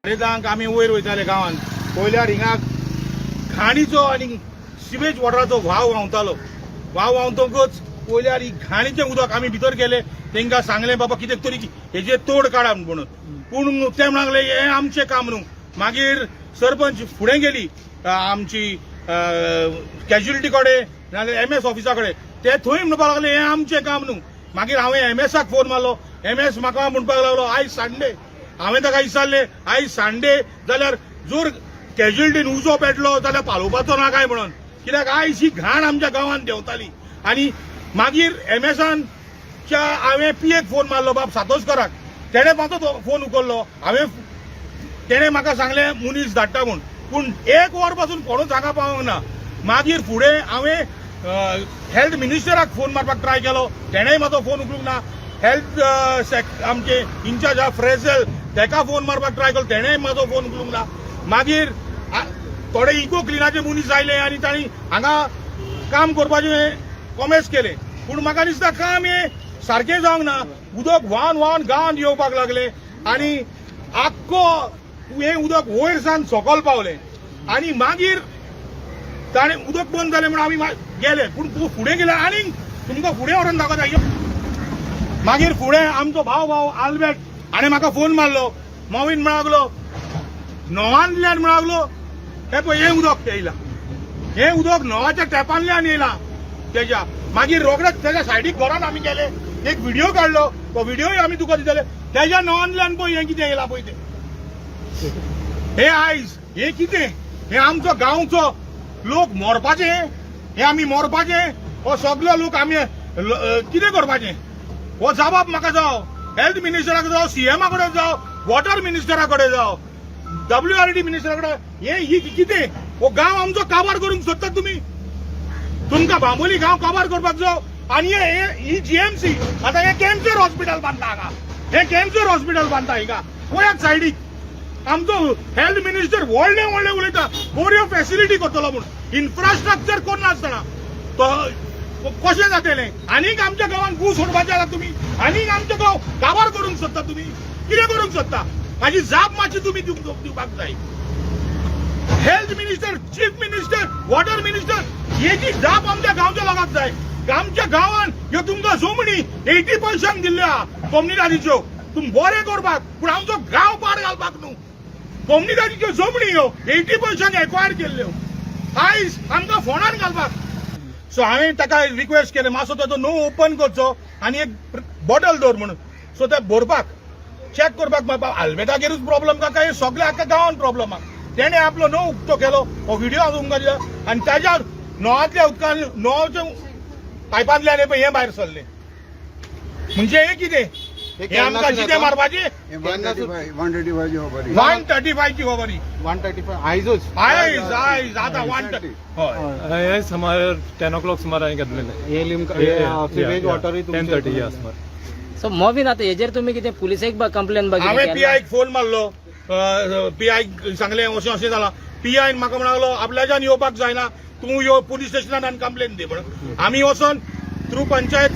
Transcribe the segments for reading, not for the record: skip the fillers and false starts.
साडेधांक आमी वयर वयताले गांवांत, पळयल्यार हिंगा घाणीचो आनी सिवेज वॉटराचो व्हाव व्हांवतालो. व्हाव व्हांवतकच पळयल्यार ही घाणीचें उदक. आमी भितर गेले, तांकां सांगलें, बाबा, कितें तरी हेजेर तोड काडा म्हणून. पूण ते म्हणूंक लागले, हें आमचें काम न्हू. मागीर सरपंच फुडें गेली आमची कॅज्युलिटी कडेन नाजाल्यार एमएस ऑफिसा कडेन. ते थंय म्हणपाक लागले, हें आमचें काम न्हू. मागीर हांवें एमएसाक फोन मारलो. एमएस म्हाका म्हणपाक लागलो, आयज संडे. हांवें ताका विचारलें, आयज संडे जाल्यार जर कॅज्युलिटीन उजो पेटलो जाल्यार पालोवपाचो ना काय म्हणून? कित्याक आयज ही घाण आमच्या गांवांत देंवताली. आनी मागीर एमएसान च्या हांवें पीएक फोन मारलो, बाब सातोस्कराक. तेणें म्हाजो तो फोन उखल्लो. हांवें तेणें म्हाका सांगलें, मनीस धाडटा म्हूण. पूण एक वर पासून कोणूच हांगा पावोंक ना. मागीर फुडें हांवें हेल्थ मिनिस्टराक फोन मारपाक ट्राय केलो, तेणेंय म्हाजो फोन उखलूंक ना. हेल्थ आमचे इन्चार्ज आहा फ्रेझल, तेका फोन मारपाक ट्राय केलो, तेणेंय म्हाजो फोन उखलूंक ना. मागीर थोडे इको क्लिनाचे मनीस आयले आनी तांणी हांगा काम करपाचें कॉमेस केलें. पूण म्हाका दिसता, काम हें सारकें जावंक ना. उदक व्हांवन व्हांवन गांवांत येवपाक लागलें आनी आख्खो हें उदक वयर सावन सकल पावलें. आनी मागीर ताणें उदक बंद जालें म्हणून आमी गेले. पूण तूं फुडें गेले आनी तुमकां फुडें व्हरोन दाखयता. मागीर फुडें आमचो भाव आल्बेट हाणें म्हाका फोन मारलो. मोवीन म्हणूंक लागलो, नोवांतल्यान म्हणूंक लागलो, हें पळय, हें उदक येयलां, हें उदक नोवाच्या टॅपांतल्यान येयलां तेज्या. मागीर रोखडेच तेज्या सायडीक घरान आमी गेले, एक व्हिडिओ काडलो. तो व्हिडिओय आमी तुका दितले. तेज्या नोवांतल्यान पळय, हें कितें येयलां पळय तें. हे आयज हे कितें? हे आमचो गांवचो लोक मरपाचे? हे आमी मरपाचे? हो सगलो लोक आमी कितें करपाचें? हो जबाब म्हाका जाव. हेल्थ मिनिस्टरा कडेन जावं, सीएमा कडेन जावं, वॉटर मिनिस्टरा कडेन जावं, डब्ल्यूआरडी मिनिस्टरा कडेन, हे ही कितें? हो गांव आमचो काबार करूंक सोदतात तुमी. तुमकां बांबोली गांव काबार करपाक जाव. आनी ही जीएमसी आतां हे कॅन्सर हॉस्पिटल बांदता हांगा. हे कॅन्सर हॉस्पिटल बांदता हिंगा वयात सायडीक. आमचो हेल्थ मिनिस्टर व्हडले व्हडले उलयता, बऱ्यो फॅसिलिटी करतलो म्हूण. इन्फ्रास्ट्रक्चर करनासतना तो कशें जातलें? आनीक आमच्या गांवांत गू सोडपाचे आसा तुमी? आनीक आमचो गांव काबार करूंक सोदता तुमी? कितें करूंक सोदता? हाजी जाप मातशी तुमी दिवपाक जाय. Health minister, chief minister, water minister, हेजी जाप आमच्या गांवच्या लोकांक जाय. आमच्या गांवान ह्यो तुमकां जमनी 80 पयशांक दिल्ल्यो आहा कोमनिदादीच्यो, तुमी बरें करपाक, पूण आमचो गांव पाड घालपाक न्हू. कोमनिदादीच्यो जमनी ह्यो 80 पयशांक एक्वायर केल्ल्यो, आयज आमकां फोंडान घालपाक. सो हांवें ताका रिक्वेस्ट केलें, मातसो ताचो नो ओपन करचो आनी एक बॉटल दवर म्हणून. सो ते भरपाक, चॅक करपाक, आल्बेटागेरूच प्रॉब्लम का काय सगळे आख्या गांवान प्रॉब्लम आहा. तेणें आपलो नो उक्तो केलो. हो व्हिडिओ हांव तुमकां दिला. आनी ताज्या नोवांतल्या उदकान, नोवाच्या पायपांतल्यान हे पळय, हें भायर सरलें. म्हणजे हें कितें? हे आमकां जितें मारपाचें? 135, 135 खबरी. 135ची खबरी. 135 आयजूच? आयज, आयज आतां वन हय. हे सुमार 10 ओ क्लॉक सुमार हांवें घेतलेले. हे सिवेज वॉटरूय? 10:30 या सुमार. सो मोविन, आतां हेजेर तुमी कितें पुलिसेक कंप्लेन? हांवें पीआयक फोन मारलो. पीआयक सांगलें, अशें अशें जालां. पीआयन म्हाका म्हणलो, आपल्याच्यान येवपाक जायना, तूं यो पुलीस स्टेशनान आनी कंप्लेन दी म्हणून. आमी वचोन थ्रू पंचायत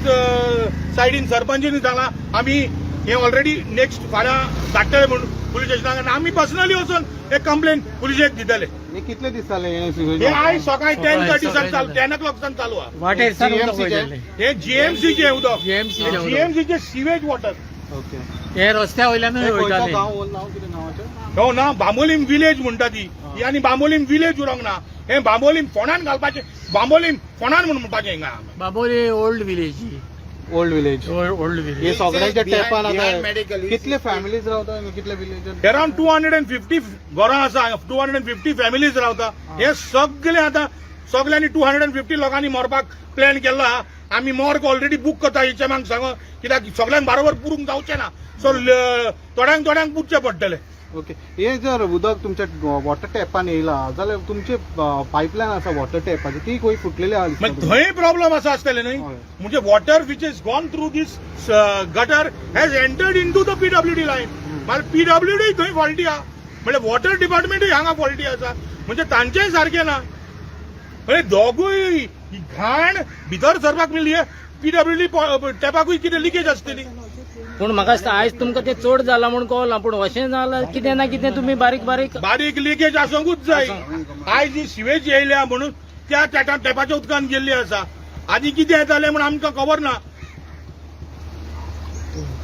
सायडीन सरपंचीन सांगलां, आमी हे ऑलरेडी नेक्स्ट फाल्यां धाडटले म्हणून पुलीस स्टेशनाक आनी आमी पर्सनली वचून एक कंप्लेन पुलिशेक दितले. हे कितले दीस जाले हे सिवेज? हे आयज सकाळी 10:30 सान चालू, 10 ओ क्लॉक सान चालू आहा. वाटेर सान उदक GMC चे? वयतालें. हे जीएमसीचे उदक. GMC चे उदक. जीएमसीचे सिवेज वॉटर. ओके. हे रस्त्या वयल्यानूय हे खंयचो वयताले. गांव? हो नाव कितें गांवाचें? हो ना, बांबोलीम विलेज म्हणटा ती ही. आनी बांबोलीम विलेज उरोंक ना, हे बांबोलीम फोंडान घालपाचें. बांबोलीम फोंडान म्हूण म्हणपाचें हिंगा. बाबोली old village. Old village. Old हे विलेज. सगळ्यांच्या टेपान Behind medical. आता कितले फॅमिलीज रावता, कितले विलेज? अराउंड 250 घरां आसा, 250 फॅमिलीज रावता. हे सगळे आतां सगळ्यांनी 250 लोकांनी मरपाक प्लॅन केल्लो आहा. आमी मॉर्ग ऑलरेडी बूक करता हेच्या सांगो, कित्याक सगळ्यांक बरोबर पुरूंक जावचें ना. सो थोड्यांक थोड्यांक पुरचें पडटलें. ओके, हे जर उदक तुमच्या वॉटर टॅपान येयला जाल्यार तुमचे पायपलायन आसा वॉटर टॅपाची, ती खंय फुटलेली आहा दिसता. मागीर थंय प्रॉब्लम आसा आसतलें न्हय? हय. म्हणजे water which is gone through this gutter has entered into the PWD line. मागीर पीडब्ल्यूडी थंय फॉल्टी आहा, म्हणजे वॉटर डिपार्टमेंटूय हांगा फॉल्टी आसा. म्हणजे तांचेय सारकें ना. म्हणजे दोगूय ही घाण भितर सरपाक मेळ्ळी. पीडब्ल्यूडी टॅपाकूय कितें लिकेज आसतली. पूण म्हाका दिसता आयज तुमकां तें चड जालां म्हूण कळना, पूण अशें जाल्यार कितें ना कितें तुमी बारीक बारीक बारीक लिकेज आसोंकूच जाय. आयज ही सिवेज येयल्या म्हणून त्या टेपाच्या उदकान गेल्ली आसा. आदी कितें येतालें म्हूण आमकां खबर ना.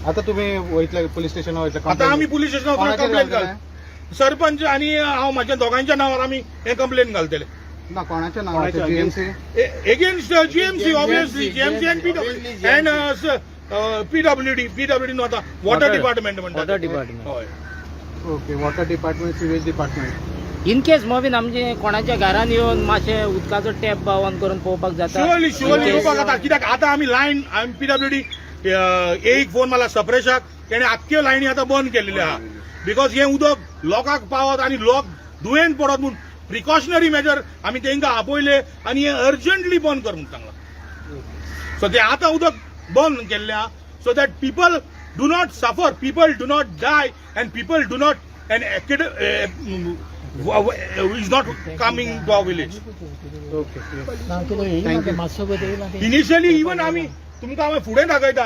आता तुम्ही वयतले पोलीस स्टेशनार वयतले? आतां आमी पुलीस स्टेशनार वचून कोणाचेर कंप्लेन घाल घालतले? सरपंच आनी हांव म्हाज्या दोगांच्या नांवार आमी हें कंप्लेन घालतले. ना, कोणाच्या नावाचेर? GMC? Against GMC, obviously GMC and PW and PWD. PWD न्हू, आतां वॉटर डिपार्टमेंट म्हणटा. Water department. हय. Okay, water department, sewage department. In case Movin आमचे कोणाच्या घरान येवन मातशें उदकाचो टॅप ऑन करून पळोवपाक जाता? Surely, surely In case- येवपाक जाता. कित्याक आतां आमी लायन, आमी पीडब्ल्यूडी एक फोन मारला सप्रेशाक, तेणे आख्ख्यो लायनी आतां बंद केल्ल्यो आहा, because हें उदक लोकांक पावत आनी लोक दुयेंत पडत म्हूण प्रिकॉशनरी मेजर आमी तेंकां आपयले आनी हें अर्जंटली बंद कर म्हूण सांगलां. सो ते आतां उदक बंद केल्लें आहा so that people do not suffer, people do not die and people do not and is not coming to our village. Okay, thank you. Initially even आमी तुमकां हांवें फुडें दाखयता,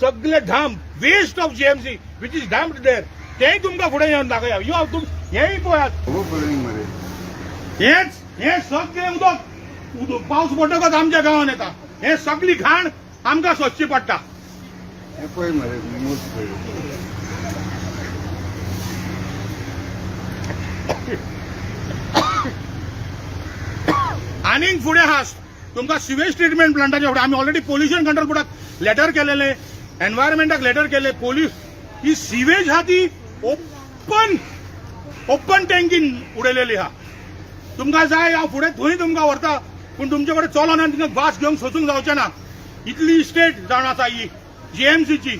सगळे dump waste of GMC which is dump there, तेंय तुमकां फुडें येवन दाखया. यो तुम हेंय पळयात. ओवरफ्लोइंग मरे. हेच हें सगळें उदक उदक पावस पडटकच आमच्या गांवांत येता. हें सगळी घाण आमकां सोंसची पडटा. हे पळय मरे, मूस पळय. आनीक फुडें आहा तुमकां सिवेज ट्रिटमेंट प्लांटाच्या फुडें आमी ऑलरेडी पोल्युशन कंट्रोल बोर्डाक लेटर केलेले, एनवायरमेंटाक लेटर केले. पोलीस ही सिवेज आहा ती ओपन ओपन टँकीन उडयलेली आहा. तुमकां जाय हांव फुडें थंय तुमकां व्हरता, पूण तुमचे कडेन चलोना आनी तुमकां वास घेवंक सोसूंक जावचें ना. इतली स्टेट जावन आसा ही जीएमसीची.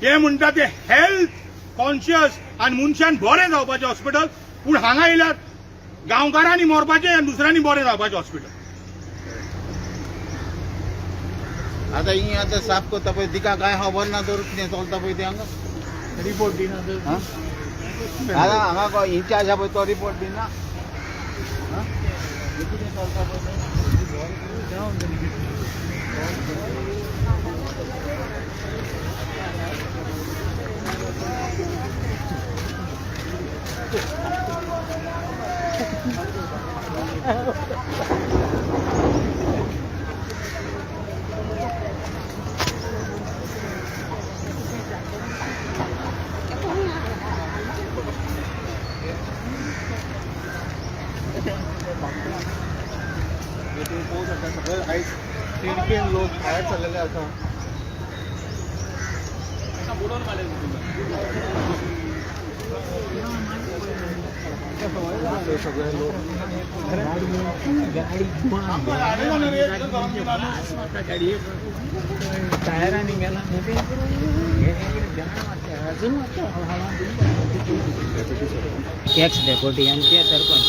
हे म्हणटा ते हेल्थ कॉन्शियस आनी मनशान बरें जावपाचें हॉस्पिटल, पूण हांगा येयल्यार गांवकारांनी मरपाचें आनी दुसऱ्यांनी बरें जावपाचें हॉस्पिटल. आता ही आता साफ करता पळय, तिका कांय खबर ना तर कितें चलता पळय तें हांगा. रिपोर्ट दिना तर. हा? आतां हांगा इंचार्ज आहा पळय तो रिपोर्ट दिना. हा? हें कितें चलता पळय तें. हे तुम्ही पळोवंक शकता, सगळे आयज तिडकीन लोक भायर सरलेले आसा. हे सगळे लोक टायरांनी गेला. एक्स डेप्युटी आनी ते सरपंच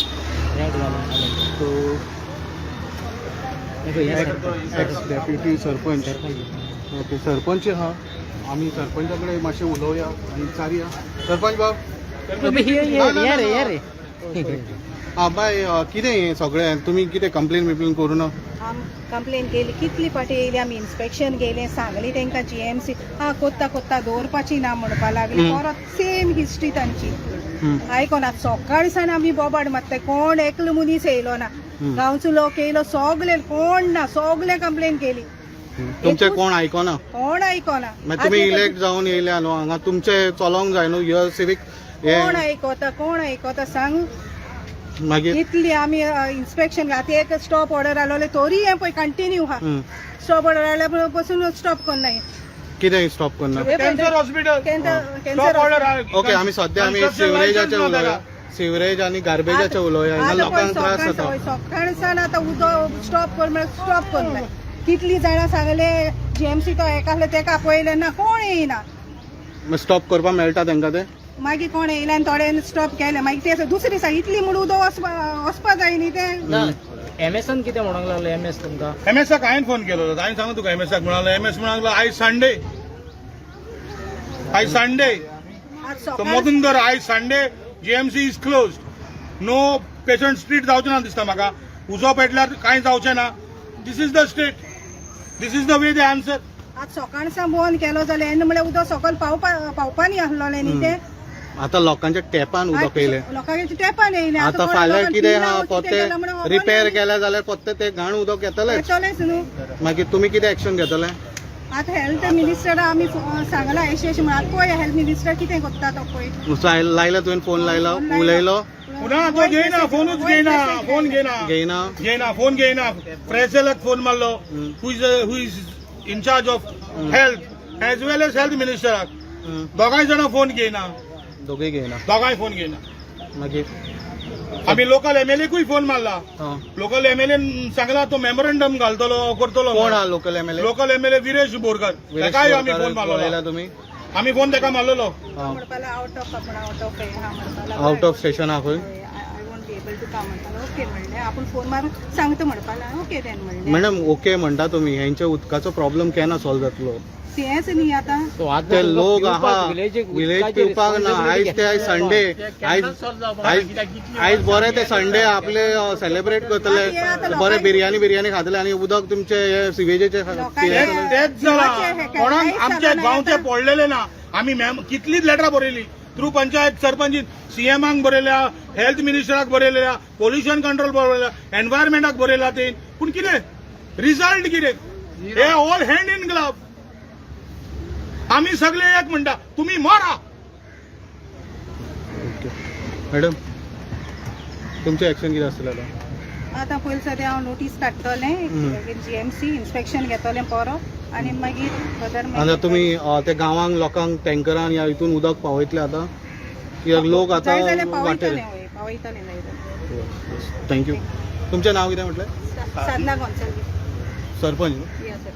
रेड घालून आले. तो हे पळय, हे sarpanch. Ex deputy sarpanch. Okay, sarpanch हा. आमी सरपंचा कडेन मातशें उलोवया आनी विचारया. सरपंच बाब. हे हे हे रे, हे रे. हा बाय, कितें हें सगळें? तुमी कितें कंप्लेन बिप्लेन करूं ना? आम कंप्लेन केली, कितली फाटी येयली आमी, इन्स्पेक्शन गेले, सांगली तांकां जीएमसी हा कोत्ता कोत्ता दवरपाची ना म्हणपा लागली. परत सेम हिस्ट्री तांची. आयकोना, सकाळी सावन आमी बोबाड मारता, कोण एकलो मनीस येयलो ना. गांवचो लोक येयलो, सगळे कोण ना, सगळे कंप्लेन केली. तुमचें कोण आयकोना? कोण आयकोना. मागीर तुमी इलेक्ट जावन येयल्या न्हू हांगा, तुमचें चलोंक जाय न्हू your civic. कोण आयकोता? कोण आयकोता सांग? मागीर इतली आमी इन्स्पेक्शन, आतां एक स्टॉप ऑर्डर आलोले तोरी हें पळय कंटिन्यू आहा. स्टॉप ऑर्डर आयल्या पसून स्टॉप करना. कितें स्टॉप करना? Cancer hospital. Cancer. Order. Okay, आमी सद्या आमी सिवरेजाचे उलोवया, सिवरेज आनी गार्बेजाचे उलोवया. हांगा लोकांक त्रास जाता. सकाळ सावन आतां उदक स्टॉप कर म्हळ्यार स्टॉप करना. कितली जाणां सांगले, जीएमसी तो हेका आसले तेका आपयले ना, कोण येयना. स्टॉप करपाक मेळटा तांकां ते? मागीर कोण येयले आनी थोड्यांनी स्टॉप केलें. मागीर ते दुसरी दिसा इतली म्हूण उदक वचपा जाय न्ही तें. ना, एमएसान कितें म्हणूंक लागलो एमएस तुमकां? एमएसाक हांवें फोन केलो, हांवें सांगलो तुका, एमएसाक म्हणालो, एमएस म्हणालो आयज संडे, आयज संडे. आज सो सकाळ मधून धर आयज Sunday, GMC is close, no patient street जावचें ना दिसता म्हाका. उजो पेटल्यार कांय जावचें ना. This is the state, this is the way they answer. आज सकाळसान बंद केलो जाल्यार येन्ना म्हळ्यार उदक सकयल पावपा न्ही आसलोलें न्ही तें. आता लोकांच्या टॅपान उदक येयलें. लोकांच्या टॅपान येयलें. आता कोण फाल्यां लोकांक कितें पिना आहा, कितें केलां म्हणून पोत्ते खबर रिपेर ना. केल्या जाल्यार पोत्ते ते घाण उदक येतलेंच. येतलेंच न्हू. मागीर तुमी कितें एक्शन घेतले? आतां हेल्थ मिनिस्टरा आमी सांगलां अशें अशें म्हणून. आतां पळय हेल्थ मिनिस्टर कितें करता तो पळय. लायला तुवें फोन? लायला, उलयलो? पुन्हा तो घेयना, फोनूच घेयना, फोन घेयना. घेयना? घेयना, फोन घेयना. फ्रेशेलाक फोन मारलो, who is in charge of health as well as health मिनिस्टराक. दोगांय जाणां फोन घेयना. दोगूय घेयना? दोगांय फोन घेयना. मागीर? आमी लोकल एमएलएकूय फोन मारला. लोकल एमएलएन सांगला तो मेमोरंडम घालतलो, करतलो. कोण हा local MLA? Local MLA Viresh Borkar. ताकाय आमी फोन उलयला मारलेलो. तुमी? आमी फोन ताका मारलेलो. म्हणपाक आउट ऑफ, आपण आउट ऑफ हा म्हणपाक. आउट ऑफ स्टेशन हा खंय. I won't be able to come म्हणपाक. ओके म्हणलें, आपूण फोन मारून सांगता म्हणपाक. ओके देन म्हणलें. मॅडम, ओके म्हणटा तुमी, हेंचे उदकाचो प्रॉब्लेम केन्ना सॉल्व जातलो? तेंच न्ही आतां. सो आतां ते लोक पिवपाक आहा विलेजीक विलेज उदकाची पिवपाक ना. आयज ते आयज संडे, आयज आयज आयज बरे ते संडे आपले सेलिब्रेट करतले, बरे बिर्याणी बिर्याणी खातले आनी उदक तुमचे हे सिवेजेचे. तेच जाला, कोणाक आमच्या गांवचे पडलेले ना. आमी मॅम कितलीच लेटरां बरयली थ्रू पंचायत सरपंच, सीएमाक बरयल्या, हेल्थ मिनिस्टराक बरयल्या, पोल्युशन कंट्रोल बरयल्या, एनवायरमेंटाक बरयला ते. पूण कितें रिजल्ट कितें? हे ऑल हँड इन ग्लव. आमी सगळे एक म्हणटा, तुमी मरा. ओके मॅडम, तुमचें एक्शन कितें आसतलें आतां? आतां पयलीं सद्या हांव नोटीस काडटलें, जीएमसी इन्स्पेक्शन घेतलें परत आनी मागीर फर्दर. आतां तुमी ते गांवांक लोकांक टँकरान ह्या हितून उदक पावयतले आतां, कित्याक लोक आतां जाय जाल्यार वाटेर. पावयतलें, हय पावयतलें जाय जाल्यार. Thank you. तुमचें नांव कितें म्हटलें? साधना गोन्साल्वीस. सरपंच न्हू? या सर.